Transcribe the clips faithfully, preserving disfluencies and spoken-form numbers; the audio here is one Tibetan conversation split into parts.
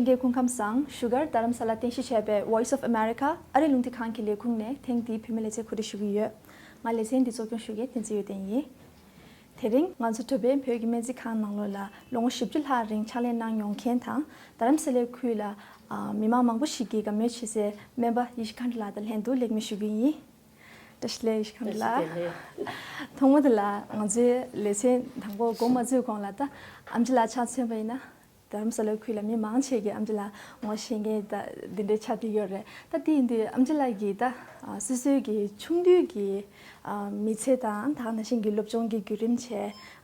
ལྷན་རྒྱས་སྐུ་ཁམས་བཟང་། བཞུགས་སྒར་རྡ་རམ་ས་ལ་རྟེན་གཞི་བྱས་པའི་Voice of America ཨ་རིའི་རླུང་འཕྲིན་ཁང་གི་ལས་ཁུངས་ནས་ཐེངས་འདིའི་བོད་མི་ལེ་ཚན་གོ་སྒྲིག་ཞུ་གི་ཡོད། ང་ལེ་ཚན་འདི་གཙོ་སྐྱོང་ཞུ་མཁན་བསྟན་འཛིན་ཡོན་ཏན་ཡིན། དེ་རིང་ང་ཚོ་གྲོ་པའི་བོད་ཀྱི་སྨན་རྩིས་ཁང་ནང་ལོགས་ལ་ལོ་ངོ་བཞི་བཅུ་ལྷག་རིང་ཕྱག་ལས་གནང་མྱོང་མཁན་དང་། རྡ་རམ་ས་ལའི་ཁུལ་ལ་ཨ་མི་མང་མང་པོ་ཞིག་གིས་དགའ་མོས་བྱེད་སའི་སྨན་པ་ཡེ་ཤེས་མཁའ་འགྲོ་ལགས་དང་ལྷན་དུ་ལེགས་སྨོན་ཞུ་གི་ཡིན། བཀྲ་ཤིས་བདེ་ལེགས་ཡེ་ཤེས་མཁའ་འགྲོ་ལགས། ཐོག་མ་དེ་ལ་ང་ཚོའི་ལེ་ཚན་དང་པོ་འགོ་མ་འཛུགས་གོང་ལ་ད་ཨེམ་ཆི་ལགས་ཆ་མཚོན་པ་ཡིན་ན། རྡ་རམ་ས་ལའི་ཁུལ་ལ་མི་མང་ཆེ་གིས་ཨེམ་ཆི་ལགས་ངོ་ཤེས་མཁན་ད་འདི་འདྲའི་ཆགས་བསྡད་ཡོད་རེད། ད་དེ་ཡིན་དུས་ཨེམ་ཆི་ལགས་ཀྱིས་ད་ཨ་སོ་སོའི་གི་ཆུང་དུས་ཀྱི་ཨ་མི་ཚེ་དང་ད་ག་ནང་བཞིན་གྱི་སློབ་སྦྱོང་གི་བརྒྱུད་རིམ་བྱས།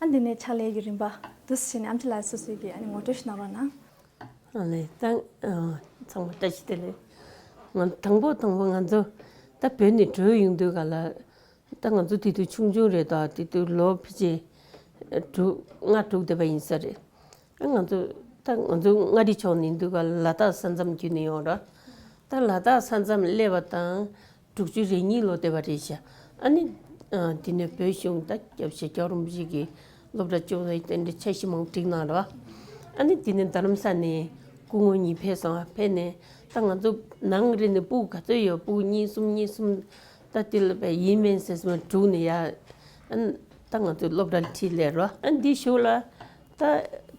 ཨ་འདི་ནས་ཕྱག་ལས་ཀྱི་རིམ་པ་འདུག་སེ་བྱས་ནས་ཨེམ་ཆི་ལགས་སོ་སོའི་གི་ཨ་ནི་ངོ་སྤྲོད་ཞིག་གནང་རོགས་གནང་། ཨ་ལས་ད་ཨ་ཚང་མ་བཀྲ་ཤིས་བདེ་ལེགས། ང་དང་པོ་དང་པོ་ང་ཚོ་ད་བོད་ནས་བྲོས་ཡོང་དུས་ག་ལ། ད་ང་ཚོ་དེ་དུས་ཆུང་ཆུང་རེད། ད་དེ་དུས་ལོ་ཕལ་ཆེར་དྲུག་ལྔ་དྲུག་དེ་བ་ཡིན་ས་རེད། ང་ཚོ་ད་ང་ཚོ་མངའ་རིས་ཕྱོགས་ནས་འདུག་ག་ལ་དྭགས་ས་མཚམས་བརྒྱུད་ནས་ཡོང་ར། ད་ལ་དྭགས་ས་མཚམས་སླེབས་པ་དང་དྲུག་ཅུ་རེ་གཉིས་ལོ་དེ་བ་རེད་ཤག་ཨ་ནི་ཨ་དེ་ནས་བོད་གཞུང་ད་སྐྱབས་རྗེ་སྐྱབས་མགོན་རིན་པོ་ཆེ་གིས་སློབ་གྲྭ་བཅུ་པ་དེ་འདྲ་འཆར་གཞི་མང་པོ་བསྒྲིགས་གནང་ར། ཨ་ནི་དེ་ནས་རྡ་རམ་ས་ནས་སྐུ་ངོ་གཉིས་ཕེབས་སོང་། ཕེབས་ནས་ད་ང་ཚོ་ནང་རེ་ནས་སྤུ་གུ་ག་ཚོད་ཡོད། སྤུ་གུ་གཉིས་གསུམ་གཉིས་གསུམ། ད་དེ་ལ་བས་ཡིན་མིན་ཟེར་སོང་དྲུག་ནས་ཡ། ཨ་ནི་ད་ང་ཚོ་སློབ་གྲྭ་ལ་ཁྲིད་སླེབས་རོ། ཨ་ནི་འདི་གཞུག་ལ་ད་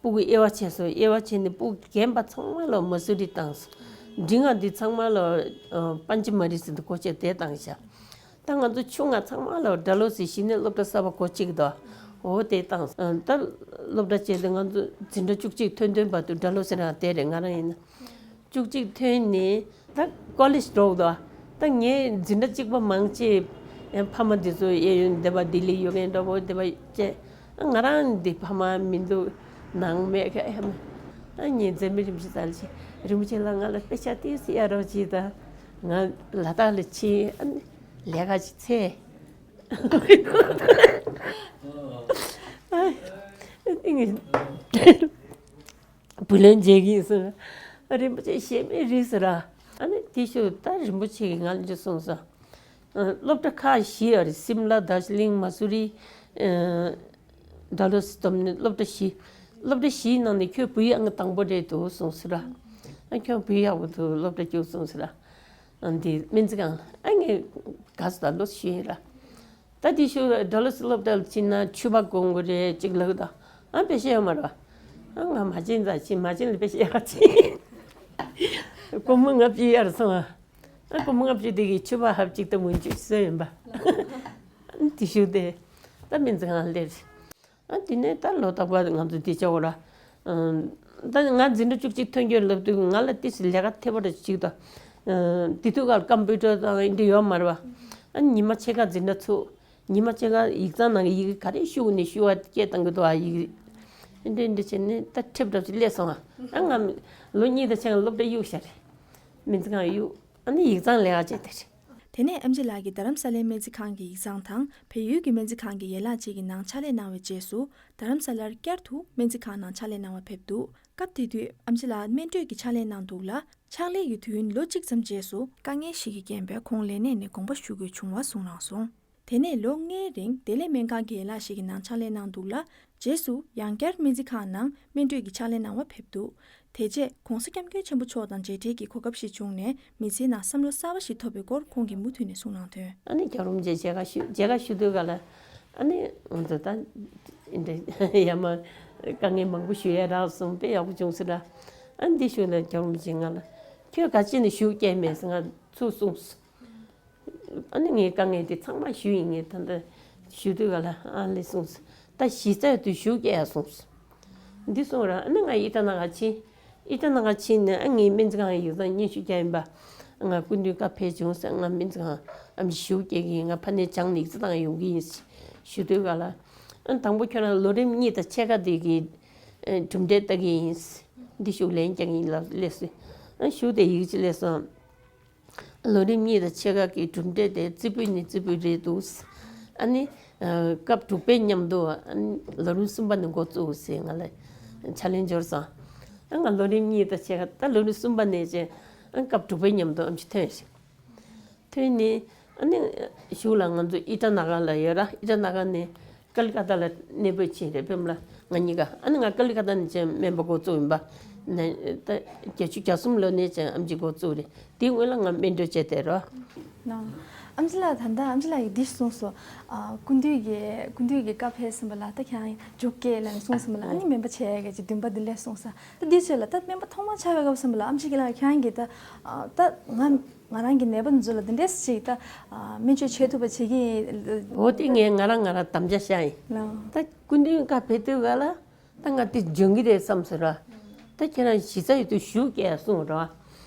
སྤུ་གུ་དབྱེ་བ་ཕྱེ་སོང་། དབྱེ་བ་ཕྱེ་ནས་སྤུ་གུ་རྒན་པ་ཚང་མ་ལ་མ་སུ་རི་བཏང་སོང་། འབྲིང་བ་འདི་ཚང་མ་ལ་ཨ་པན་ཅི་མ་རི་ཟེར་འདི་སྒོ་ཕྱེ་དེ་བཏང་ཤག་ད་ང་ཚོ་ཆུང་བ་ཚང་མ་ལ་སྦྲ་ལོ་ཟེར་གཞི་ནས་སློབ་གྲྭ་གསར་པ་སྒོ་གཅིག་དོ། འོ་དེ་བཏང་སོང་། ཨ་ད་སློབ་གྲྭ་བྱས་ཏེ་ང་ཚོ་འཛིན་གྲྭ་བཅུ་གཅིག་ཐོན་ཐོན་བར་དུ་སྦྲ་ལོ་ཟེར་རང་དེ་རེད། ང་རང་ཡིན་ན། བཅུ་གཅིག་ཐོན་ནས་ད་ཀོ་ལེཇ་འགྲོ་གི་འདུག་ད་ངས་འཛིན་གྲྭ་གཅིག་པ་མང་ཆེ་ཕ་མ་འདི་ཚོ་གཡས་གཡོན་འདི་པ་ལྡི་ལི་ཡོད་མཁན་འདྲ་པོ་འདི་པ་བཅས། ང་རང་འདི་ཕ་མ་མི་འདུག་ནང་མེད་ཁ་ཨེ་མ། ཨ་ངས་འཛེམ་མི་རིམ་ཞིག་ཙལ་ཞིག་རིན་པོ་ཆེ་ལ་ང་ལ་དཔེ་ཆ་ཏིས་གཡར་རོགས་གྱིས། ད་ང་ལ་དྭགས་ལ་ཕྱིན། ཨ་ནི་ལས་ཀ་ཅིག་འཚོལ། ཨ་ངས་བུ་ལོན་འཇལ་གི་ཡིན་ཟེར། རིན་པོ་ཆེ་ཞེ་མེད་རེད་ཟེར། ཨ་ནི་དེ་ཤོད་ད་རིན་པོ་ཆེ་གིས་ང་ལ་འདི་གསུངས་སོང་། སློབ་གྲྭ་ཁག་བཞི་ཡོད་རེད། སིམ་ལ། དར་ཇི་ལིང་། མ་སུ་རི། ཨ་ཌལ་ཧོ་སི་བསྡོམས་ནས་སློབ་གྲྭ་བཞི། སློབ་གྲྭ་བཞིའི་ནང་ནས་ཁྱོད་བོད་ཡིག་ཨང་དང་པོ་རེད་འདུག་གསུངས་སོང་ར། ཨ་ཁྱོད་བོད་ཡག་པོ་འདུག་སློབ་གྲྭ་རྒྱུགས་གསུངས་སོང་ར། ཨ་འདི་སྨན་རྩིས་ཁང་ཨ་ངས་དགའ་སོང་། ད་ལོ་ཞུ་ཡིན་ར། ད་དེ་ཤོད་ཌལ་ཧོ་སི་སློབ་གྲྭ་ལ་ཕྱིན་ན་ཕྱུ་པ་གོན་དགོས་རེད་ཅིག་ལབ་ད། ཨ་དཔེ་བཤད་ཡོད་མ་རེད་པ། ཨ་ང་མ་བྱན་ཙང་ཕྱིན། མ་བྱན་ལ་དཔེ་བཤད་ཡག་ཅིག་སྒོར་མོ་ལྔ་བཅུ་གཡར་སོང་། ཨ་སྒོར་མོ་ལྔ་བཅུ་དེ་གིས་ཕྱུ་པ་ཧབ་གཅིག་དང་མུན་ཆུ་བཟོས་ཡིན་པ། ཨ་དེ་ཤོད་དེ་ད་སྨན་རྩིས་ཁང་སླེབས། ཨ་དེ་ནས་ད་ལོ་རྟག་པར་ང་ཚོ་འདི་བྱ་བ་ར། ཨ་ད་ང་འཛིན་གྲྭ་བཅུ་གཅིག་ཐོན་རྒྱུར་ལབ་དུས་ང་ལ་ཏིས་ལས་ཀ་ཐེབས་པ་ར་ཅིག་དང་། ཨ་དེ་དུས་ཀར་ཀམ་པུ་ཊར་དང་ཨིན་དྲ་ཡོད་མ་རེད་པ། ཨ་ཉི་མ་ཕྱེད་ཀ་འཛིན་གྲྭ་ཚུགས། ཉི་མ་ཕྱེད་ཀ་ཡིག་ཚང་ནང་གི་ཡི་གེ་ག་རེ་ཤོག་ནས་ཤོག་བ་སྐད་བཏང་གི་འདུག་ཨ་ཡི་གེ་ཨིན་དྲ་ཨིན་དྲ་བྱས་ནས་ད་ཁྲིབ་འདྲ་ཅིག་སླེབས་སོང་ཨ། ཨ་ང་ལོ་གཉིས་དང་ཕྱེད་ཀ་སློབ་གྲྭ་གཡུགས་ཤག་རེད། སྨན་རྩིས་ཁང་གཡུགས། ཨ་ནི་ཡིག་ཚང་ལས་ཀ་བྱས་དེ་རེད། དེ་ནས་ཨེམ་ཆི་ལགས་ཀྱིས་རྡ་རམ་ས་ལའི་སྨན་རྩིས་ཁང་གི་ཡིག་ཚང་དང་བལ་ཡུལ་གྱི་སྨན་རྩིས་ཁང་གི་ཡན་ལག་ཅིག་གི་ནང་ཕྱག་ལས་གནང་བའི་རྗེས་སུ། རྡ་རམ་ས་ལར་བསྐྱར་དུ་སྨན་རྩིས་ཁང་ནང་ཕྱག་ལས་གནང་བར་ཕེབས་འདུག་སྐབས་དེ་དུས་ཨེམ་ཆི་ལགས་སྨན་སྤྲོད་ཀྱི་ཕྱག་ལས་གནང་འདུག་ལ། ཕྱག་ལས་ཀྱི་དུས་ཡུན་ལོ་གཅིག་ཙམ་རྗེས་སུ་དཀའ་ངལ་ཞིག་གི་རྐྱེན་པས་ཁོང་ལས་གནས་ནས་དགོངས་པ་ཞུ་དགོས་བྱུང་བ་གསུངས་གནང་སོང་། དེ་ནས་ལོ་ལྔའི་རིང་བདེ་ལེགས་སྨན་ཁང་གི་ཡན་ལག་ཞིག་གི་ནང་ཕྱག་ལས་གནང་འདུག་ལ། རྗེས་སུ་ཡང་བསྐྱར་སྨན་རྩིས་ཁང་ནང་སྨན་སྤྲོད་ཀྱི་ཕྱག་ལས་གནང་བར་ཕེབས་འདུག་དེ་རྗེས་༸གོང་ས་༸སྐྱབས་མགོན་ཆེན་པོ་མཆོག་དང་མཇལ་འཕྲད་ཀྱི་གོ་སྐབས་ཤིག་བྱུང་ནས་མི་ཚེའི་ནང་བསམ་བློ་གསར་བ་ཞིག་ཐོབ་པའི་སྐོར་ཁོང་གིས་མུ་མཐུད་ནས་གསུངས་གནང་དོན། ཨ་ནི་རྒྱལ་བ་རིན་པོ་ཆེ་མཇལ་ཁ་ཞུ་མཇལ་ཁ་ཞུ་དུས་ག་ལ། ཨ་ནི་ང་ཚོ་ད་འདི་འདྲ་ཡ་མ་དཀའ་ངལ་མང་པོ་ཞུ་ཡ་རག་སོང་། དཔེ་ཡག་པོ་བྱུང་ཟེར་ར། ཨ་ནི་འདི་ཞུ་ན་རྒྱལ་བ་རིན་པོ་ཆེ་ང་ལ་ཁྱོད་ག་ཅི་ནས་ཞུ་སྐྱེལ་མེད་ཟེར་ང་ཚུར་གསུངས་སོང་། ཨ་ནི་ངའི་དཀའ་ངལ་དེ་ཚང་མ་ཞུས་ཡིན། ངས་ད་ལྟ་ཞུ་དུས་ག་ལ་ཨ་ལེ་གསུངས་སོང་། ད་གཞི་རྩའི་དུ་ཞུ་སྐྱེལ་ཡ་གསུངས་སོང་། འདི་གསུངས་ར། ཨ་ནི་ང་ཨི་ཊ་ན་ག་ཕྱིན། ཨི་ཊ་ན་ག་ཕྱིན་ནས་ཨ་ངའི་སྨན་རྩིས་ཁང་ཡིག་ཚང་སྙན་ཞུ་རྒྱག་ཡིན་པ། ང་སྐུ་མདུན་བཀའ་ཕེབས་བྱུང་ཟེར། ང་སྨན་རྩིས་ཁང་ཨ་མ་ཞུ་སྐྱེལ་གི་ཡིན། ང་ཕ་ནས་བྱང་ནས་ཡིག་ཚང་བཏང་ཡོང་གི་ཡིན་ཞུ་དུས་ག་ལ། ཨ་དང་པོ་ཁྱོད་རང་ལོ་རིམ་གཉིས་དང་ཕྱེད་ཀ་དེ་གི་གྲུབ་འབྲས་ལྟ་གི་ཡིན། འདི་ཞུ་ལན་རྒྱག་གི་ཡིན་ལབ་སླེབས་སོང་། ཨ་ཞུ་དེ་ཡིག་ཅིག་སླེབས་སོང་། ལོ་རིམ་གཉིས་དང་ཕྱེད་ཀ་གི་གྲུབ་འབྲས་དེ་རྩེ་ཕུད་ནས་རྩེ་ཕུད་རེད་འདུག་ཨ་ནི། ཨ་སྐབས་དྲུག་པའི་མཉམ་དུ་ཨ་ནི་ལོ་རིམ་གསུམ་པ་ནས་འགོ་བཙུགས་ཟེར་ང་ལ་ཕྱག་ལེན་འབྱོར་སོང་། ཨ་ང་ལོ་རིམ་གཉིས་དང་ཕྱེད་ཀ་ད་ལོ་རིམ་གསུམ་པ་ནས་བྱས། ཨ་སྐབས་དྲུག་པའི་མཉམ་དུ་ཨེམ་ཆི་ཐོན་ཞིང་། ཐོན་ནས་ཨ་ནི་གཞུག་ལ་ང་ཚོ་ཨི་ཊ་ན་ག་ལ་ཡོད་ར། ཨི་ཊ་ན་ག་ནས་ཀ་ལི་ཀ་ཏ་ལ་གནས་སྤོས་ཕྱིན་རེད། ཕེབས་ལ་ང་གཉིས་ཀ། ཨ་ནི་ང་ཀ་ལི་ཀ་ཏ་ནས་བྱས་སྨན་པ་འགོ་བཙུགས་ཡིན་པ། ནས་ད་བརྒྱད་ཅུ་གྱ་གསུམ་ལོ་ནས་ཀྱང་ཨམ་ཆི་འགོ་བཙུགས་རེད། དེའི་སྔོན་ལ་ང་སྨན་སྤྲོད་བྱས་བསྡད་རོགས། ན། ཨམ་ཆི་ལགས། ད་ལྟ་ཨམ་ཆི་ལགས་ཀྱིས་འདི་གསུངས་སོང་། ཨ། སྐུ་མདུན་གྱི་སྐུ་མདུན་གྱི་བཀའ་ཕེབས་ཟིན་པ་ལ་ད་ཁྱེད་རང་མཇུག་སྐྱེལ་ལ་གསུངས་ཟིན་པ་ལ། ཨ་ནི་སྨན་པ་བྱས་ཡ་གི་འདུན་པ་འདི་ལས་གསུངས་ས། ད་འདི་ཚོ་ལ་ད་སྨན་པ་ཐོག་མ་ཆགས་པའི་སྐབས་ཟིན་པ་ལ་ཨམ་ཆི་ལགས་ཁྱེད་རང་གིས་ད། ཨ། ད་ང་ང་རང་གི་ནད་པ་འཛུལ་ལ་འདི་འདྲས་ཅིག་ད། ཨ། སྨན་བཅོས་བྱེད་ཐུབ་པ་བྱེད་ཀྱི་ཡིན། འོ་དེ་ངས་ང་རང་ང་རང་དམ་བཅའ་བཞག་ཡིན། ལགས། ད་སྐུ་མདུན་བཀའ་ཕེབས་དུས་ག་ལ། ད་ང་དེ་འཇོན་གྱི་རེད་བསམ་ཟེར་བ། ད་ཁྱེད་རང་གཞི་རྩ་ཡོད་དུས་ཞུ་སྐྱེལ་གསུངས་རོགས།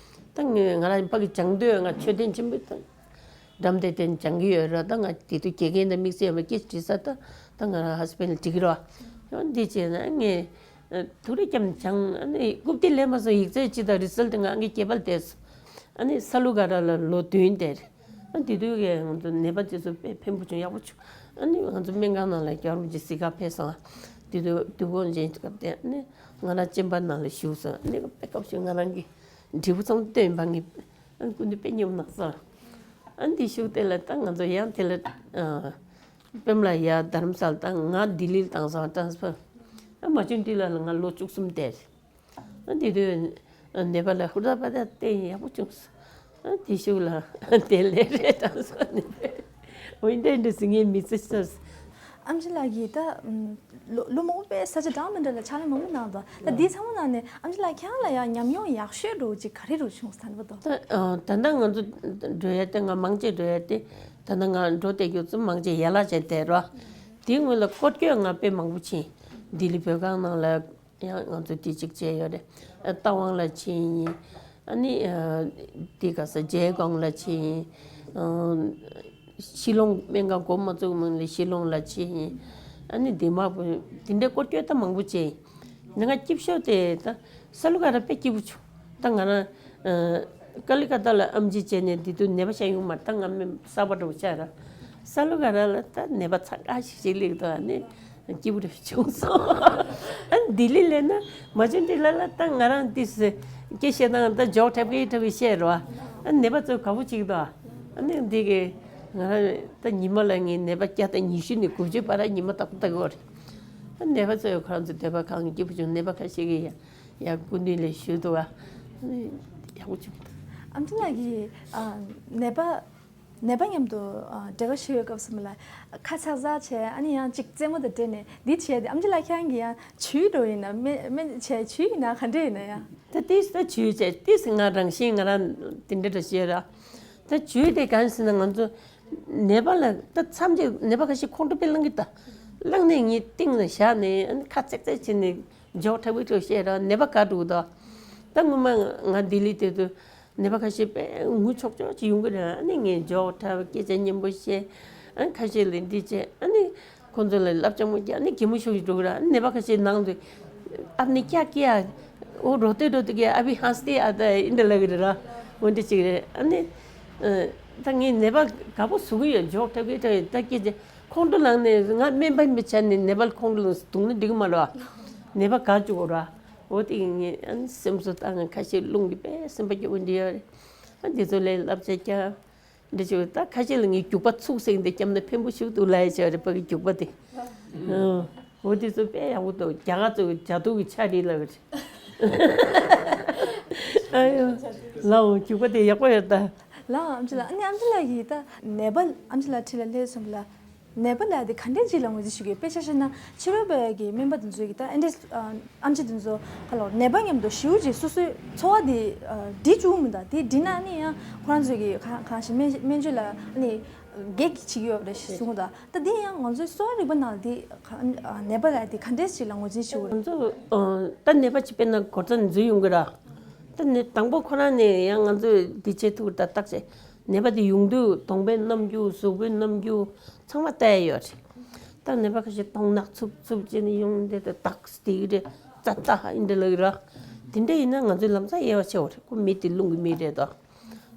ད་ངས་ང་རང་ཕ་གི་སྦྱང་འདོད། ང་མཆོད་རྟེན་ཆེན་པོ་དང་འགྲམ་དེ་དེ་སྦྱང་གི་ཡོད་ར། ད་ང་དེ་དུས་དགེ་རྒན་དང་དམིགས་བསལ་ཡོད་མ་སྐད་ཆ་དྲིས་ས། ད་ད་ང་རང་ཧ་སི་པན་ལ་འགྲིག་གི་རོགས། ཡང་འདི་བྱས་ན་ངས་ཐུགས་རེ་བསྐྱངས་སྦྱང་། ཨ་ནི་རྐུབ་སྟེགས་སླེབས་མ་སོང་། ཡིག་ཚད་ཅི་དང་རི་སལ་དེ་ང་ངའི་སྐྱེས་པ་ལ་བལྟས་སོང་། ཨ་ནི་ས་ལུ་ག་ར་ལ་ལོ་བདུན་བསྡད་རེད། ཨ། དེ་དུས་ཀྱི་ང་ཚོ་ནད་པ་དེ་ཚོ་དཔེ་ཕན་པོ་བྱུང་། ཡག་པོ་བྱུང་། ཨ་ནི་ང་ཚོ་སྨན་ཁང་ནང་ལ་རྒྱལ་བ་རིན་པོ་ཆེ་གཟིགས་གར་ཕེབས་སོང་། དེ་དུས་དུས་འཁོར་མཇལ་སྐབས་དེ། ཨ་ནི་ང་རང་གཅེན་པ་ནང་ལ་བཞུགས་སོང་། ཨ་ནི་དཔེ་སྐབས་ཤིག་ང་རང་གི་འབྲས་བུ་ཚང་སྟོན་པ་ངས། ཨ། སྐུ་མདུན་དཔེ་མཉེས་པོ་གནང་སོང་། ཨ་ནི་དེ་བཞུགས་དེ་ལ་ད་ང་ཚོ་ཡང་དེ་ལ། ཨ། པེམ་ལ་ཡ་དྷ་རམ་ས་ལ་བཏང་། ང་ལྡི་ལི་ལ་བཏང་སོང་། ཊ་རན་སི་ཕར། ཨ། མ་བྱོན་དུས་ལ་ལ་ང་ལོ་བཅུ་གསུམ་བསྡད། ཨ། དེ་དུས་ནད་པ་ལ་ཧུར་ཐག་པ་ད་བསྟེན་ཡག་པོ་བྱུང་སོང་། ཨ། དེ་ཤུགས་ལ་དེ་ལས་རེད་དྲན་སོང་། ནད་པས་འོ་འདྲ་འདྲ་ཟེར། ངའི་མི་ཚེ་ཤོར་སོང་། ཨམ་ཆི་ལགས་ཀྱིས་ད་ལོ་ལོ་མང་པོ་པའི་ས་ཆ་གྲངས་མི་འདྲ་ལ་ཕྱག་ལས་མང་པོ་གནང་འདུག་ད་འདི་ཚང་མ་ནང་ནས་ཨམ་ཆི་ལགས་ཁྱེད་རང་ལ་ཡང་ཉམས་མྱོང་ཡག་ཤོས་འདྲ་བོ་ཅིག་ག་རེ་འདྲ་བོ་བྱུང་སོང་ད་ལྟ་བར་དུ། ད་ད་ལྟ་ང་ཚོ་འགྲོ་ཡ་དེ། ང་མང་ཆེ་འགྲོ་ཡ་དེ། ད་ལྟ་ང་འགྲོ་བསྡད་རྒྱུ་ཚོ་མང་ཆེ་ཡན་ལག་བྱས་བསྡད་རོགས། དེའི་སྔོན་ལ་སྐོར་སྐྱོད་ང་དཔེ་མང་པོ་ཕྱིན། ལྡི་ལི་བོད་ཁང་ནང་ལ་ཡང་ང་ཚོ་དེ་གཅིག་བྱས་ཡོད་རེད། རྟ་དབང་ལ་ཕྱིན་ཡིན། ཨ་ནི་དེ་ག་ས་ཇའི་ཀོང་ལ་ཕྱིན་ཡིན། ཤི་ལོང་སྨན་ཁང་འགོ་མ་བཙུགས་སྔོན་ལ་ཤི་ལོང་ལ་ཕྱིན་ཡིན། ཨ་ནི་དི་མ་པུར། དེ་འདྲའི་སྐོར་སྐྱོད་ད་མང་པོ་བྱས་ཡིན། ང་སྐྱིད་ཤོས་དེ་ད་ས་ལུ་ག་ར་དཔེ་སྐྱིད་པོ་བྱུང་། ད་ང་རང་ཀ་ལི་ཀ་ཏ་ལ་ཨམ་ཆི་བྱས་ནས་དེ་དུས་ནད་པ་ཤ་ཡོང་མ། ད་ང་སྨན་གསར་པ་འདྲ་བོ་ཆགས་ར། ས་ལུ་ག་ར་ལ་ད་ནད་པ་ཚ་ཁ་ཤིག་ཤིག་སླེབས་འདུག་ཨ་ནི་སྐྱིད་པོ་འདྲ་བྱུང་སོང་། ཨ། ལྡི་ལི་སླེབས་ན་མ་བྱོན་དུས་ལ་ལ་ད་ང་རང་དེ་སྐད་བཤད་སྟངས་ད་འཇོག་འཁྲབ་ཀྱི་འཁྲབ་ཀྱི་བཤད་རོགས། ཨ། ནད་པ་ཚོ་དགའ་པོ་བྱེད་ཀྱི་འདུག་ཨ་ནི་འདི་གི་ང་རང་ད་ཉི་མ་ལ་ངའི་ནད་པ་བརྒྱ་དང་ཉི་ཤུ་ནས་དགུ་བཅུ་བར་ཉི་མ་རྟག་པར་ལྟ་གི་ཡོད་རེད། ཨ། ནད་པ་ཚོ་ཁོ་རང་ཚོ་སྡོད་པ་ཁང་སྐྱིད་པོ་བྱུང་། ནད་པ་ཁ་ཤས་ཀྱིས་ཡ་ཡ་སྐུ་མདུན་ལ་ཞུས་འདུག་ཨ་ནི་ཡག་པོ་བྱུང་། ཨམ་ཆི་ལགས་ཀྱིས། ཨ། ནད་པ་ནད་པ་མཉམ་དུ། ཨ། འབྲེལ་བ་ཞུ་བའི་སྐབས་སུ་མ་ལ་ཁ་ཚག་ཚག་བྱས། ཨ་ནི་ཡང་ཅིག་རྩེད་མོ་དང་འབྲེལ་ནས་འདི་བྱས་ཏེ། ཨམ་ཆི་ལགས་ཁྱེད་རང་གིས་ཡང་བྱུས་འགྲོ་ཡིན་ན། སྨན་སྨན་བྱས་བྱུས་ཡིན་ན་ག་འདྲ་ཡིན་ན་ཡང་། ད་ཏིས་ད་བྱུས་བྱས་ཏིས་ང་རང་བཞིན་ང་རང་དེ་འདྲ་འདྲ་བྱས་ར། ད་བྱུས་དེ་གང་ཟེར་ན། ང་ཚོ་ནད་པ་ལ་ད་མཚམས་ཅིག་ནད་པ་ཁ་ཤས་ཁོང་ཁྲོ་དཔེ་ལངས་གི། ད་ལངས་ནས་ངའི་སྟེང་ལ་བཞག་ནས། ཨ་ནི་ཁ་ཚེག་ཚེག་བྱས་ནས་འཇོག་འཁྲབ་ཀྱི་འཁྲབ་བཤད་ར། ནད་པ་དགའ་འགྲོ་གི་འདུག་ད་ངོ་མ་ང་ལྡི་ལི་དེ་དུས་ནད་པ་ཁ་ཤས་དཔེ་ངུ་ཆོག་ཆོག་ཅིག་ཡོང་གི་རེད། ཨ་ནི་ངས་འཇོག་འཁྲབ། སྐད་ཆ་སྙན་པོ་བཤད། ཨ་ནི་ཁ་ཤས་ལ་འདི་བྱས། ཨ་ནི་ཁོང་ཚོ་ལ་ལབ་ཅང་མོ་རྒྱག་ནི་གད་མོ་ཤོར་གྱི་འགྲོ་གི་ར། ཨ་ནི་ནད་པ་ཁ་ཤས་ནང་དུ་ཨབ་ནི་ཀྱ་ཀྱ། འོ་རོ་ཏེ་རོ་ཏེ་ཀྱ། ཨ་བི་ཧང་སྟེ་ཨ་ད་ཨིན་ད་ལ་གི་ར། འོ་འདི་ཅིག་རེད། ཨ་ནི་ད་ངས་ནད་པ་དགའ་པོ་བཟོ་གི་ཡོད། འཇོག་འཁྲབ་ཀྱི་འཁྲབ་ཀྱི། ད་སྐད་ཆ་ཁོང་ཁྲོ་ལངས་ནས། ང་སྨན་པ་ཡིན་པའི་ཆ་ནས་ནད་པ་ལ་ཁོང་ཁྲོ་ལངས་སོང་འདུག་ན་འགྲིག་གི་མ་རེད་བ། ནད་པ་དགའ་བཅུག་གོ་ར། འོ་དེ་ངས་ཨ་ནི་སེམས་གསོ་བཏང་། ཁ་ཤས་རླུང་གིས་དཔེ་སེམས་པ་སྐྱོ་བོ་འདི་ཡོད་རེད། ཨ་འདི་ཚོ་ལས་བསླབ་བྱ་རྒྱག་འདི་བྱེད། ད་ཁ་ཤས་ལ་ངས་རྒྱུག་པ་ཚུགས་སེང་དེ་བརྒྱབ་ན་ཕན་པོ་ཞིག་འདུག་ལབ་ཡ་བྱས་རེད། ཕ་གི་རྒྱུག་པ་དེ། ཨ། འོ་དེ་ཚོ་དཔེ་ཡག་པོ་འདུག་རྒྱ་གར་ཚོ་ཇ་དུག་གི་ཆ་རེད་ལབ་རེད། ཨ་ཡོ། ལའོ་རྒྱུག་པ་དེ་ཡག་པོ་ཡོད་ད། ལའོ་ཨམ་ཆི་ལགས། ཨ་ནི་ཨམ་ཆི་ལགས་ཀྱིས་ད་ནད་པ་ཨམ་ཆི་ལགས་འཁྲིས་ལ་སླེབས་སོང་ལ། ནད་པ་ལ་དེ་ག་འདྲས་ཅིག་ལ་ངོས་འཛིན་ཞུ་གི་ཡོད། དཔེ་ཆ་བཞག་ན་ཕྱི་རོལ་པའི་གི་སྨན་པ་དེ་ཚོ་གིས་ད་ཨེ་འདྲས། ཨམ་ཆི་དེ་ཚོ་ག་ལ་ནད་པ་མཉམ་དུ་ཞེ་པོ་ཅིག་སོ་སོའི་འཚོ་བ་དེ་འགྲིག་བཅུག་མི་འདུག་དེ་འགྲིག་ན་ཨ་ནི་ཡང་ཁོ་རང་ཚོས་གི་གང་གང་ཞིག་སྨན་སྨན་བཅོས་ལ་ཨ་ནི་གེགས་བྱེད་ཀྱི་ཡོད་རེད་ཞེས་གསུངས་འདུག་ད་དེ་ཡང་ང་ཚོའི་གསོ་བ་རིག་པ་ནང་དེ་ག་ནད་པ་ལ་དེ་ག་འདྲས་ཅིག་ལ་ངོས་འཛིན་ཞུ་དགོས། ང་ཚོ་ད་ནད་པ་ཅིག་དཔེར་ན་སྒོ་རྩར་འཛུལ་ཡོང་གི་ར། ད་ནི་དང་པོ་ཁོ་རང་ནས་ཡང་ང་ཚོས་འདི་བྱེད་ཐུབ་ད་བརྟག་བྱས། ནད་པ་དེ་ཡོང་དུས་གདོང་པའི་རྣམ་འགྱུར། གཟུགས་པོའི་རྣམ་འགྱུར་ཚང་མ་བལྟས་ཡོད་རེད། ད་ནད་པ་ཁ་ཤས་གདོང་ནག་འཚུབ་འཚུབ་བྱས་ནས་ཡོང་། འདི་ད་དག་སྟེ་རེད། ཙ་ཙ་ཧ་ཨིན་འདྲ་ལ་གི་ར། དེ་འདྲ་ཡིན་ན་ང་ཚོའི་ལམ་སང་དབྱེ་བ་ཕྱེ་བ་རེད། ཁོ་མི་དེ་རླུང་གི་མི་རེད་དོ།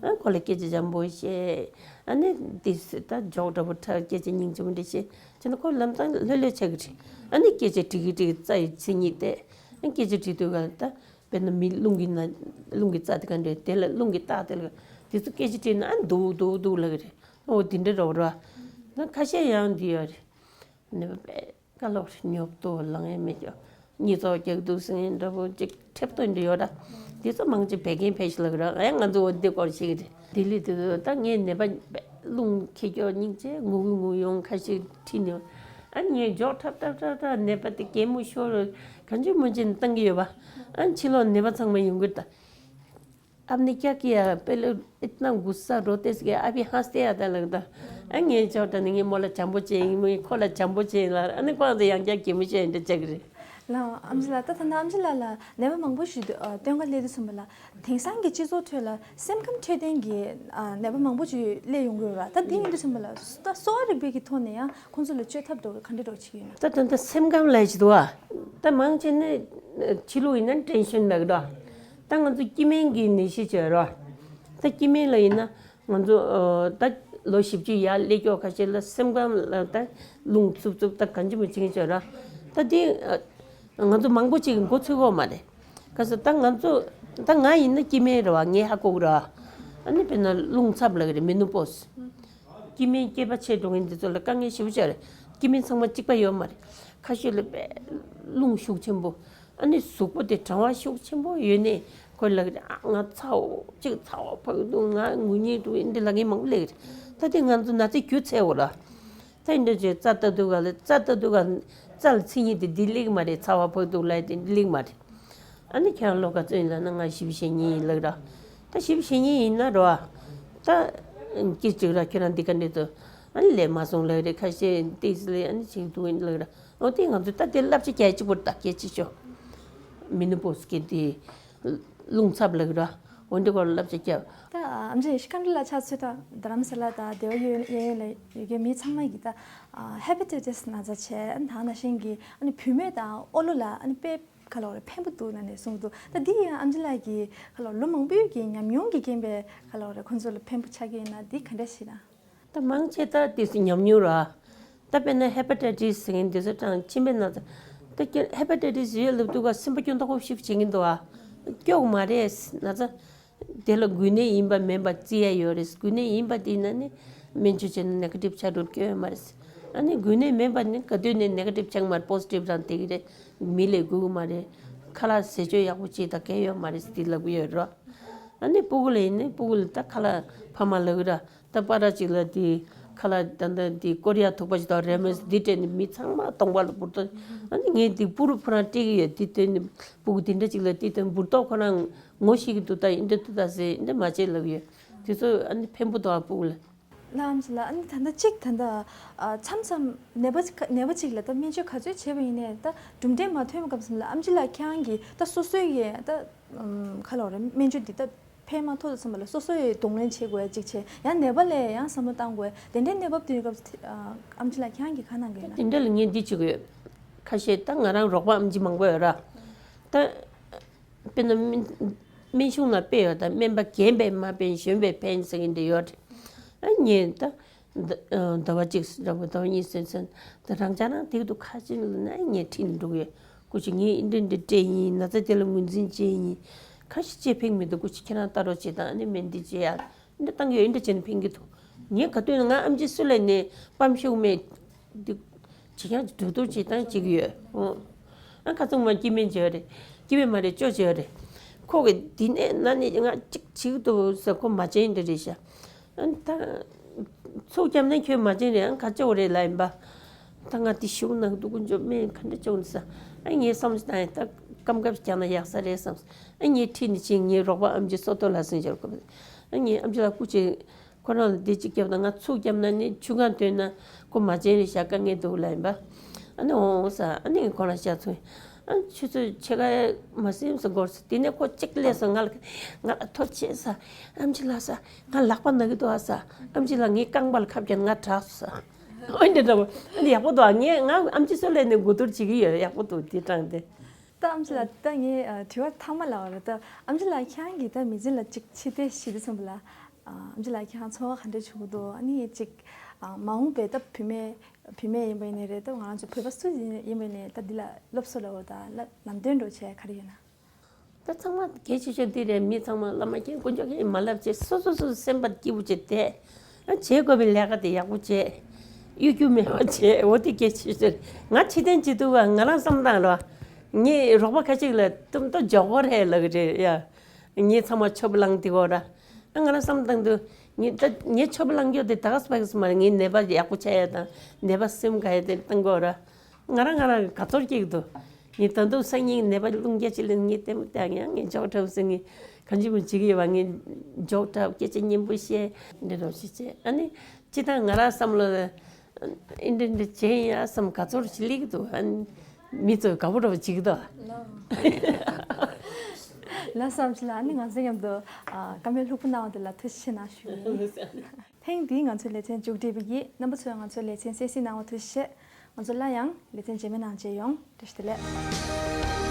ཨ་ཁོ་ལ་སྐད་ཆ་འཇམ་པོ་བཤད། ཨ་ནི་དེ་ད་འཇོག་འདྲ་པོ་འཁྲབ། སྐད་ཆ་སྙིང་རྗེ་པོ་འདྲ་བཤད་བྱས་ན་ཁོ་ལམ་སང་ལྷོད་ལྷོད་ཆགས་ཀྱི་རེད། ཨ་ནི་སྐད་ཆ་དྲི་གི་དྲི་གི་རྩ་ཡི་མཚན་ཉིད་བལྟས། ཨ་སྐད་ཆ་དྲི་དུས་ག་ལ་ད། དཔེར་ན་མི་རླུང་གི་ན་རླུང་གི་རྩ་དེ་ག་འདྲ་དེ་ལ་རླུང་གི་རྟགས་དེ་ལ་དེ་ཚོ་སྐད་ཆ་དྲིས་ན་ཨ་འདུག་འདུག་འདུག་ལབ་ཀྱི་རེད། ཨོ་དེ་འདྲ་རོགས་ར། ད་ཁ་ཤས་ཡང་འདི་ཡོད་རེད། ནི་པའི་ཀ་ལོག་རེད། ཉོབ་ཏོ་ལངས་ཡས་མེད་ཀྱོ། གཉིད་ཚོགས་རྒྱག་འདུག་ཟེར་མཁན་འདྲ་པོ་ཅིག་ཁྲེབ་ཏོ་འདྲ་ཡོད་ར། དེ་ཚོ་མང་ཆེ་བད་ཀན་ཕལ་ཆེར་ལབ་ར། ཨེ་ང་ཚོ་འོ་འདི་སྐོར་ཤེས་ཀྱི་རེད། ལྡི་ལི་དེ་ཚོ་ད་ངའི་ནད་པ་རླུང་འཁྱེར་ཀྱོག་སྙིང་རྗེ་ངུ་གི་ངུ་ཡོང་ཁ་ཤས་ཁྲིད་ནས། ཨ་ངས་འཇོག་ཁྲབ་ཁྲབ་ཁྲབ་ཁྲབ་ནད་པ་དེ་གད་མོ་ཤོར་རོ་གང་བྱུང་མང་བྱུང་བཏང་གི་ཡོད་པ། ཨ་ཕྱི་ལོགས་ནད་པ་ཚང་མ་ཡོང་གི་རེད་ད། आपने क्या किया? पहले इतना गुस्सा रोते से, अभी हंसते आता लगता। ཨ་ངས་ཅོག་དྲ་ནི་ངས་མོ་ལ་བྱམས་པོ་བྱས་ཡིན། མོས་ཁོ་ལ་བྱམས་པོ་བྱས་ལ། ཨ་ནི་ཁོང་ཚོ་ཡང་བསྐྱར་གད་མོ་ཤོར་ཡིན་འདྲ་ཅིག་རེད། ལགས་ཨམ་ཆི་ལགས། ད་ད་ལྟ་ཨམ་ཆི་ལགས་ལ་ནད་པ་མང་པོ་ཞིག་ཨ་སྟོན་ཁ་སླེབས་དུས་ཙམ་པ་ལ། དེང་སང་གི་སྤྱི་ཚོགས་ཁྲོད་ལ་སེམས་ཁམས་འཕྲོད་བསྟེན་གྱི་ཨ་ནད་པ་མང་པོ་ཞིག་སླེབས་ཡོང་གི་ཡོད་ར། ད་འདི་ཡིན་དུས་ཙམ་པ་ལ་ད་གསོ་བ་རིག་པའི་གི་ཐོག་ནས་ཡང་ཁོང་ཚོ་ལ་བཅོས་ཐབས་འདྲ་བོ་ག་འདྲ་འདྲ་བོ་བྱེད་ཀྱི་ཡོད་ན། ད་ད་ལྟ་སེམས་ཁམས་ལ་ཅི་འདུག་ཨ། ད་མང་ཆེ་ནི་ཕྱི་ལོགས་ཡིན་ན་ཊེན་ཤན་ལབ་ཀྱི་འདུག་ད་ང་ཚོ་སྐྱེ་དམན་གྱི་ནད་གཞི་བྱོས་རོགས། ད་སྐྱེ་དམན་ལ་ཡིན་ན་ང་ཚོ་ཨ་ད་ལོ་བཞི་བཅུ་ཡར་སླེབས་ཀྱོག་ཁ་ཤས་ལ་སེམས་ཁམས་ལ་ད་རླུང་འཚུབ་འཚུབ་ད་གང་ཅི་མི་བྱེད་མཁན་བྱོས་རོགས། ད་དེ་ཨ་ང་ཚོ་མང་པོ་ཅིག་གི་འགོ་ཚུགས་ཀྱི་ཡོད་མ་རེད། ག་ས་ད་ང་ཚོ་ད་ང་ཡིན་ན་སྐྱེ་དམན་རེད་བ། ངས་ཧ་གོ་གི་རེད་བ། ཨ་ནི་དཔེར་ན་རླུང་འཚབ་ལབ་ཀྱི་རེད། མེ་ནོ་པོ་སི། སྐྱེ་དམན་སྐྱེས་པ་ཆེ་འགྲོ་མཁན་འདི་ཚོ་ལ་དཀའ་ངལ་ཞེ་པོ་ཅིག་རེད། སྐྱེ་དམན་ཚང་མ་གཅིག་པ་ཡོད་མ་རེད། ཁ་ཤས་ལ་དཔེ་རླུང་ཤུགས་ཆེན་པོ། ཨ་ནི་གཟུགས་པོ་དེ་གྲང་བ་ཤུགས་ཆེན་པོ་ཡོད་ནས་ཁོ་ལབ་ཀྱི་རེད། ཨ་ང་ཚ་བོ་གཅིག་ཚ་བ་ཕོག་འདུག་ང་ངུ་ཉེན་འདུག་འདི་ལབ་མཁན་མང་པོ་སླེབས་ཀྱི་རེད། ད་དེ་ང་ཚོ་ན་ཚ་རྒྱུ་མཚན་འོ་ར། ད་འདི་འདྲ་བྱས་རྩ་ལྟ་དུས་ག་ལ་རྩ་ལྟ་དུས་ག་རྩ་ལ་མཚན་ཉིད་དེ་འདི་སླེབས་ཀྱི་མ་རེད། ཚ་བ་ཕོག་འདུག་ལབ་དེ་འདི་སླེབས་ཀྱི་མ་རེད། ཨ་ནི་ཁྱེད་རང་ལོ་ག་ཚོད་ཡིན་ལབ་ན་ང་བཞི་བཅུ་ཞེ་གཉིས་ཡིན་ལབ་ར། ད་བཞི་བཅུ་ཞེ་གཉིས་ཡིན་ན་རོ། ད་སྐྱིད་ཅིག་ར་ཁྱེད་རང་འདི་ག་འདྲ་འདུག་ཨ་ནི་ལས་མ་སོང་ལབ་རེད། ཁ་ཤས་ཏིས་ལས་ཨ་ནི་ཅིག་འདུག་ཡིན་ལབ་ར། འོ་དེ་ང་ཚོ་ད་དེ་བསླབ་བྱ་གལ་ཆེ་པོ་ད་གལ་ཆེ་ཤོས། མེ་ནོ་པོ་སི་གི་དེ་རླུང་འཚབ་ལབ་ར། འོ་འདི་སྐོར་བསླབ་བྱ་བརྒྱབ། ད་ཨམ་ཆི་ཤི་ཁན་ཌི་ལ་ཆ་ཚོད་ད་རྡ་རམ་ས་ལ་དང་སྡེ་བ་གཡས་གཡོན་ལ་ཡོད་མཁན་མི་ཚང་མ་གིས་ད་ཧེ་པ་ཊའི་ཊིས་ན་ཚ་བྱས། ཨ་ནི་ད་ནང་བཞིན་གྱི་ཨ་ནི་བུད་མེད་དང་ཨོ་ལོ་ལ་ཨ་ནི་དཔེ་ག་ལབ་རེད་ཕན་པོ་འདུག་ན་ནས་གསུངས་འདུག་ད་འདི་ཡང་ཨམ་ཆི་ལགས་ཀྱིས་ག་ལབ་ལོ་མང་པོའི་གི་ཉམས་མྱོང་གི་རྐྱེན་པས་ག་ལབ་རེད་ཁོང་ཚོ་ལ་ཕན་པོ་ཆགས་ཀྱི་ཡིན་ན་འདི་ག་འདྲ་ཞིག་ན། ད་མང་ཆེ་ད་དེ་སུ་ཉམས་མྱོང་ར། ད་དཔེར་ན་ཧེ་པ་ཊའི་ཊིས་ཟེར་མཁན་དེ་ཚོ་དང་མཆིན་པའི་ན་ཚ། ད་ཀྱེ་ཧེ་པ་ཊའི་ཊིས་ཡོད་ལབ་དུས་ག་སེམས་པ་སྐྱོ་མདོག་ཁ་པོ་ཞིག་བྱེད་ཀྱིན་འདུག་ཨ། སྐྱོ་གི་མ་རེད་ན་ཚ། དེ་ལ་འགོས་ནད་ཡིན་པ་མིན་པ་བརྩི་ཡ་ཡོད་རེད། འགོས་ནད་ཡིན་པ་དེ་ཡིན་ན་ནི་སྨན་བཅོས་བྱས་ན་ནེ་ག་ཊིབ་ཆགས་འགྲོ་སྐྱོན་ཡོད་མ་རེད། ཨ་ནི་འགོས་ནད་མིན་པ་ནི་ག་དུས་ནས་ནེ་ག་ཊིབ་ཆགས་མ་རེད། པོ་སི་ཊིབ་རང་དེ་གི་རེད། མི་ལས་འགོས་གི་མ་རེད། ཁ་ལག་ཟས་སྤྱོད་ཡག་པོ་བྱེད་ད་གལ་ཡོད་མ་རེད་ཟེར་དེ་ལབ་གི་ཡོད་རེད། ཨ་ནི་སྤུ་གུ་ལ་ཡིན་ནི་སྤུ་གུ་ལ་ད་ཁ་ལག་ཕ་མ་ལབ་གི་ར། ད་པ་ར་ཅིག་ལ་དེ་ཁ་ལག་ད་ལྟ་དེ་ཀོ་རི་ཡ་ཐུག་པ་ཞིག་དང་རེ་མོས་འདི་སྤྲད་ནས་མི་ཚང་མ་གདོང་པ་ལ་འབུར་ཏོ། ཨ་ནི་ངས་དེ་སྤུ་རུ་ཕོ་རང་སྤྲད་གི་ཡོད། དེ་སྟོན་ནས་སྤུ་གུ་དེ་འདྲ་ཅིག་ལ་དེ་སྟོན་འབུར་ཏོ་ཁོ་རང་ངོ་ཤེས་ཀྱི་འདུག་ད་ཡིན་འདྲ་འདུག་ད་ཟེར་འདྲ་མ་བྱེད་ལབ་ཡོད། དེ་ཚོ་ཨ་ནི་ཕན་པོ་འདུག་ཨ་སྤུ་གུ་ལ། ལགས་ཨམ་ཆི་ལགས། ཨ་ནི་ད་ལྟ་གཅིག་ད་ལྟ་ཨ་མཚམས་མཚམས་ནད་པ་ཅིག་ནད་པ་ཅིག་ལ་ད་སྨན་བཅོས་ག་ཚོད་བྱས་པ་ཡིན་ནའི་ད་གྲུབ་འབྲས་མ་ཐོན་པའི་སྐབས་སུ་ལ་ཨམ་ཆི་ལགས་ཁྱེད་རང་གིས་ད་སོ་སོའི་གི་ད་ཨམ་ག་ལབ་རེད་སྨན་བཅོས་འདི་ད་ཕན་མ་ཐོགས་ཙམ་པ་ལ་སོ་སོ་ཡི་གདོང་ལེན་བྱེད་དགོས་ཡ་གཅིག་བྱས། ཡང་ནད་པ་ལ་ཡང་བསམ་བློ་བཏང་དགོས་དེ་འདྲའི་གནས་བབ་དེ་སྐབས་སུ་ཨམ་ཆི་ལགས་ཁྱེད་རང་གིས་ག་གནང་གི་ཡོད་ན། དེ་འདྲ་ལ་ངས་འདི་བྱེད་དགོས་ཡོད། ཁ་ཤས་ད་ང་རང་རོགས་པ་ཨམ་ཆི་མང་པོ་ཡོད་ར། ད་དཔེར་ན་སྨན་སྨན་གཞུང་ལ་དཔེ་ཡོད། ད་སྨན་པ་རྒན་པས་མ་ཕན་གཞོན་པས་ཕན་ཟེར་གྱི་འདྲ་ཡོད་རེད། ཨ་ངས་ད་ཟླ་ཟླ་བ་གཅིག་ར་བ་ཟླ་བ་གཉིས་སོན་སོན་ད་རང་ཅག་རང་དེ་ག་དུས་ཁ་ཆེ་ལ་ན་ངས་ཁྲིད་ནས་འགྲོ་གི་ཡོད། སྐུ་མཁྱེན་ངས་འདི་འདྲ་འདྲ་སྤྲད་ཡིན། ན་ཚ་དེ་ལ་ངོས་འཛིན་བྱས་ཡིན། ཁ་ཤས་ཅིག་ཕན་གྱི་མི་འདུག་སྐུ་མཁྱེན་ཁྱེད་རང་ལྟ་རོགས་བྱེད་དང་། ཨ་ནི་སྨན་འདི་བྱེད་ཡ་འདི་བཏང་གི་ཡོད། འདི་བྱས་ན་ཕན་གྱི་འདུག་ངས་ག་དུས་ན་ང་ཨམ་ཆི་སུ་ལ་ནས་པམ་ཤུགས་མེད་འདི་བྱེད་ཀྱང་གྲོས་བསྡུར་བྱེད་སྟངས་བྱེད་ཀྱི་ཡོད། ཨོ། ཨ་ཁ་ཚང་མ་སྐྱེ་དམན་བྱས་རེད། སྐྱེ་དམན་མ་རེད་ཅོ་བྱས་རེད། ཁོ་གི་འདི་ནས་ན་ནི་ང་གཅིག་བྱེད་ཀྱི་འདུག་ཟེར། ཁོ་མ་བྱན་འདི་རེད་ཤག་ཨ་ད། ཚུགས་བརྒྱབ་ན་ཁྱོད་མ་བྱིན་རེད། ཨང་ག་ཅོག་རེད་ལབ་ཡིན་པ། ད་ང་དེ་ཞུགས་ནང་འདུག་ཀུན་ཅོག་སྨན་ག་འདྲ་ཅོག་ནི་ས། ཨ་ངས་བསམ་སོང་ད་ད་སྐམ་སྐམ་རྒྱག་ན་ཡག་ས་རེད་བསམ་སོང་། ཨ་ངས་ཁྲིད་ནས་ཕྱིན། ངའི་རོགས་པ་ཨམ་ཆི་བསོད་རྡོར་ལགས་ཟེར་མཁན་ཅིག་ཡོད། ཨ་ངས་ཨམ་ཆི་ལགས་སྐུ་མཁྱེན་ཁོ་རང་ལ་འདི་གཅིག་བརྒྱབ་ན་ང་ཚུགས་བརྒྱབ་ན་ནི་ཆུ་སྒང་འདོན་ན་ཁོ་མ་བྱིན་རེད་ཤག་དཀའ་ངལ་འདུག་ལབ་ཡིན་པ། ཨ་ནི་འོང་ས། ཨ་ནི་ཁོ་རང་ཤ་ཚུགས། ཨ་ཆུ་ཚོད་ཕྱེད་ཀ་མ་ཟིན་ཙམ་འགོར་སོང་། དེ་ནས་ཁོ་གཅིག་སླེབས་སོང་། ང་ལ་ང་ལ་ཐོ་ཆད་ས། ཨམ་ཆི་ལགས་ས། ང་ལག་པ་ན་གི་འདུག་ཨ་ས། ཨམ་ཆི་ལགས་ངའི་རྐང་པ་ལ་ཁ་བརྒྱབ་ནས་ང་དྲག་སོང་ས། ཨོ་འདི་འདྲ་པོ། ཨ་ནི་ཡག་པོ་འདུག་ཨ་ངས་ང་ཨམ་ཆི་སུ་ལ་ནས་གོ་བསྡུར་བྱེད་ཀྱི་ཡོད། ཡག་པོ་འདུག་དེ་སྤྲང་སྟེ། ད་ཨམ་ཆི་ལགས་ད་ངའི་ཨ་དྲི་བ་མཐའ་མ་ལ་བ་རེད། ད་ཨམ་ཆི་ལགས་ཁྱེད་རང་གིས་ད་མི་ཚེ་ལ་གཅིག་ཕྱི་བལྟས་ཞིག་དུས་ཙམ་པ་ལ་ཨ་ཨམ་ཆི་ལགས་ཁྱེད་རང་ཚོར་བ་ག་འདྲ་བྱུང་གི་འདུག་ཨ་ནི་གཅིག་ཨ་མ་འོངས་པའི་ད་བུད་མེད་བུད་མེད་ཡིན་པ་ཡིན་ནའི་རེད། ད་ང་རང་ཚོ་བོད་པ་སུ་ཡིན་ཡིན་པ་ཡིན་ནའི་ད་འདི་ལ་སློབ་གསོ་ལ་འོ་ད་ལ་ལམ་སྟོན་འདྲ་བྱས་ག་རེ་ཡོད་ན། ད་ཚང་མ་གལ་ཆེ་ཤོས་འདི་རེད། མི་ཚང་མ་བླ་མ་མཁྱེན་དཀོན་མཆོག་མཁྱེན་མ་ལབ་བྱས། སོ་སོ་སོ་སེམས་པ་སྐྱིད་པོ་བྱས་བསྡད། ཨ་བྱེད་དགོས་པའི་ལས་ཀ་དེ་ཡག་པོ་བྱས། གཡོ་སྒྱུ་མེད་པ་བྱས། འོ་དེ་གལ་ཆེ་ཤོས་རེད། ང་ཕྱི་བལྟས་བྱེད་དུས་བ་ང་རང་བསམ་སྟངས་རེད་བ། ངས་རོགས་པ་ཁ་ཅིག་ལ་ཏུམ་ཏོ་འཇོག་གོ་རེད་ལབ་ཀྱི་རེད་ཡ། ངས་ཚང་མ་ཆོབ་ལངས་དེ་གོ་ར། ང་རང་བསམ་བཏང་དུས་ངས་ད་ངས་ཆོབ་ལངས་རྒྱུ་དེ་ད་ག་སྤེག་སི་མ་རེད། ངས་ནད་པ་ཡག་པོ་ཆགས་ཡ་དང་ནད་པ་སེམས་དགའ་ཡ་དེ་བཏང་གོ་ར། ང་རང་ང་རང་དགའ་ཚོར་སྐྱེ་གི་འདུག་ངས་ད་དུང་སང་ཉིན་ནད་པ་རླུང་རྒྱག་ཅིག་ལ་ངས་ལྟད་མོ་བལྟས་ཡང་ངས་འཇོག་འཁྲབ་ཟིན་ངས་གང་ཅི་མི་བྱེད་ཀྱི་ཡོད་པ། ངས་འཇོག་འཁྲབ་སྐད་ཆ་སྙན་པོ་བཤད་འདྲ་རོགས་ཞིག་བྱས། ཨ་ནི་ཅི་ད་ང་རང་བསམ་བློ་ཨེ་འདྲ་འདྲ་བྱས་ཡ་བསམ་དགའ་ཚོར་ཞིག་སླེབས་ཀྱི་འདུག་ཨ་ནི་མི་ཚོས་དགའ་པོ་འདྲ་བོ་བྱེད་ཀྱི་འདུག་ལ་བསམ་ཞིག་ལ་ཨ་ནི་ང་ཚོ་མཉམ་དུ་ཨ་བཀའ་མོལ་ལྷུག་པོ་གནང་བ་དེ་ལ་ཐུགས་རྗེ་ཆེ་གནང་ཞུ་ཡིན། ཐེངས་འདིའི་ང་ཚོའི་ལེ་ཚན་མཇུག་སྒྲིལ་བ་ཡིན། རྣམ་པ་ཚོས་ང་ཚོའི་ལེ་ཚན་གསན་གཟིགས་གནང་བར་ཐུགས་རྗེ་ཆེ། ང་ཚོ་སླར་ཡང་ལེ་ཚན་རྗེས་མའི་ནང་མཇལ་ཡོང་། བཀྲ་ཤིས་བདེ་ལེགས།